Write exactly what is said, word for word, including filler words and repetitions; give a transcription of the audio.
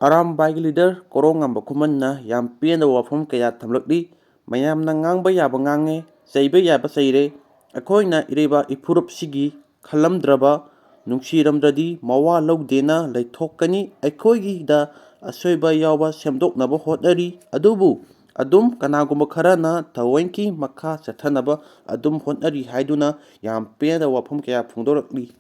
ꯑꯔꯥꯝꯕꯥꯏꯒꯤ leader ꯀꯣꯔꯧꯉꯥꯟꯕ ꯈꯨꯃꯟꯅ ꯌꯥꯝ ꯄꯦꯟꯗꯕ ꯋꯥꯐꯝ ꯀꯌꯥ ꯊꯝꯂꯛꯂꯤ꯫ ꯃꯌꯥꯝꯅ ꯉꯥꯡꯕ ꯌꯥꯕ ꯉꯥꯡꯉꯦ, ꯆꯩꯕ ꯌꯥꯕ ꯆꯩꯔꯦ꯫ ꯑꯩꯈꯣꯏꯅ ꯏꯔꯩꯕꯥꯛ ꯏꯐꯨꯔꯨꯞꯁꯤꯒꯤ ꯈꯜꯂꯝꯗ꯭ꯔꯕ, ꯅꯨꯡꯁꯤꯔꯝꯗ꯭ꯔꯗꯤ ꯃꯋꯥ ꯂꯧꯗꯦꯅ ꯂꯩꯊꯣꯛꯀꯅꯤ꯫ ꯑꯩꯈꯣꯏꯒꯤꯗ ꯑꯁꯣꯏꯕ ꯌꯥꯎꯕ ꯁꯦꯝꯗꯣꯛꯅꯕ ꯍꯣꯠꯅꯔꯤ꯫ ꯑꯗꯨꯕꯨ ꯑꯗꯨꯝ ꯀꯅꯥꯒꯨꯝꯕ ꯈꯔꯅ ꯊꯑꯣꯏꯀꯤ ꯃꯈꯥ ꯆꯠꯊꯅꯕ ꯑꯗꯨꯝ ꯍꯣꯠꯅꯔꯤ ꯍꯥꯏꯗꯨꯅ ꯌꯥꯝ ꯄꯦꯟꯗꯕ ꯋꯥꯐꯝ ꯀꯌꯥ ꯐꯣꯡꯗꯣꯔꯛꯂꯤ꯫